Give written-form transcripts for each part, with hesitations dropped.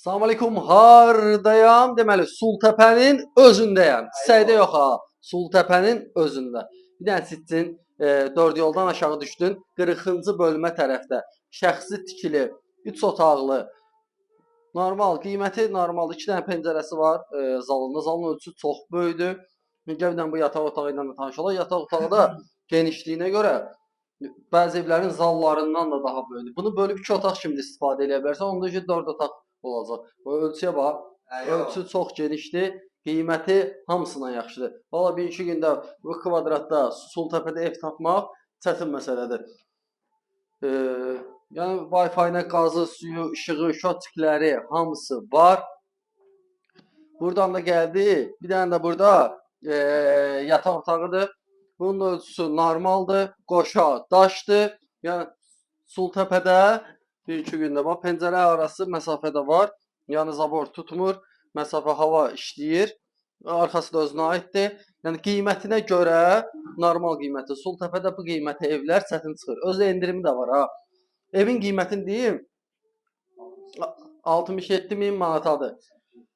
Salam aleykum, hardayam? Deməli, Sultəpənin özündəyəm. Səydə yox ha, Sultəpənin özündə. Bir dənə sittin, 4 yoldan aşağı düşdün, 40-cı bölmə tərəfdə. Şəxsi tikili, 3 otaqlı, normal, qiyməti normaldır. 2 dənə pəncərəsi var zalında. Zalın ölçüsü çox böyükdür. Gəl bir dənə bu yataq otağı ilə də tanış olaq. Yataq otağı da genişliyinə görə bəzi evlərin zallarından da daha böyükdür. Bunu bölüb 2 otaq kimi də istifadə edə bilərsən. Onda ki 4 otaq olacaq. O ölçüyə bax. Ölçü çox genişdir. Qiyməti hamısından yaxşıdır. Valla bir-iki gündə bu kvadratda Sultəpədə ev tapmaq çətin məsələdir. Yəni Wi-Fi-nə qazı, suyu, işığı, şotçikləri hamısı var. Buradan da gəldi. Bir dənə də burada yataq otağıdır. Bunun da ölçüsü normaldır. Qoşa daşdır. Yəni Sultəpədə bir-iki gündə bax, pəncərə arası məsafədə var. Yəni zabor tutmur. Məsafə hava işləyir. Arxası da özünə aiddir. Yəni qiymətinə görə normal qiyməti. Sultəpədə bu qiymətə evlər çətin çıxır. Özü endirimi də var ha. Evin qiymətini deyim 67 min manatadır.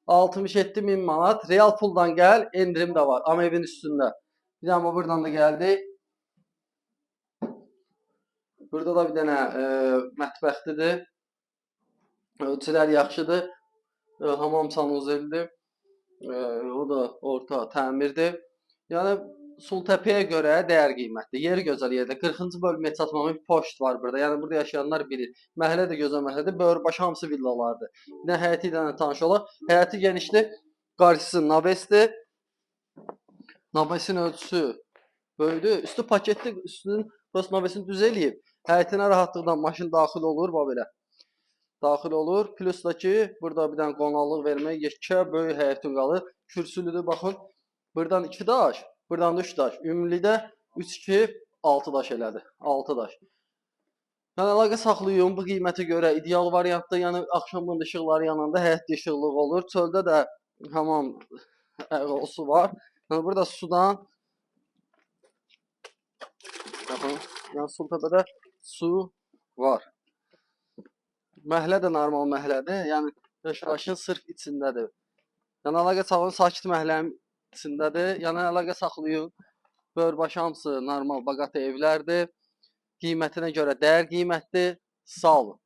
67 min manat. Real puldan gəl, endirim də var. Amma evin üstündə. Bir dənə bu buradan da gəldi. Burada da bir dənə mətbəxlidir. Ölçülər yaxşıdır. Hamam sanuzelidir. O da orta təmirdir. Yəni Sultəpəyə görə dəyər qiymətli. Yeri gözəl yerdə. 40-cı bölməyə çatmamış poçt var burada. Yəni burada yaşayanlar bilir. Məhəllə də gözəl məhəllədir. Böyürbaşı hamısı villalardır. Bir də həyəti ilə tanış olaq. Həyəti genişdir. Qarşısı navesdir. Navesin ölçüsü böyüdür. Üstü paketli, üstünün prosto navesini düz eləyib. Həyətinə rahatlıqla maşın daxil olur, bax belə. Daxil olur. Plus da ki, burada bir dənə qonaqlıq vermək yekə böyük həyətin qalır. Kürsülüdür, baxın. Buradan 2 daş, buradan da 3 daş. Ümumilikdə 3, 2, 6 daş elədi. 6 daş. Yəni əlaqə saxlayın bu qiymətə görə ideal variantda, yəni axşamın işıqları yananda həyətdə işıqlıq olur. Çöldə də hamam su var. Yəni burada sudan baxın, yəni Sultəpədə su var. Məhəllə də normal məhəllədir. Yəni yaşayışın sırf içindədir. Yəni əlaqə saxlayın, sakit məhəllənin içindədir. Yəni əlaqə saxlayın. Böyürbaşı hamısı normal baqat evlərdir. Qiymətinə görə dəyər qiymətdir. Sağ olun.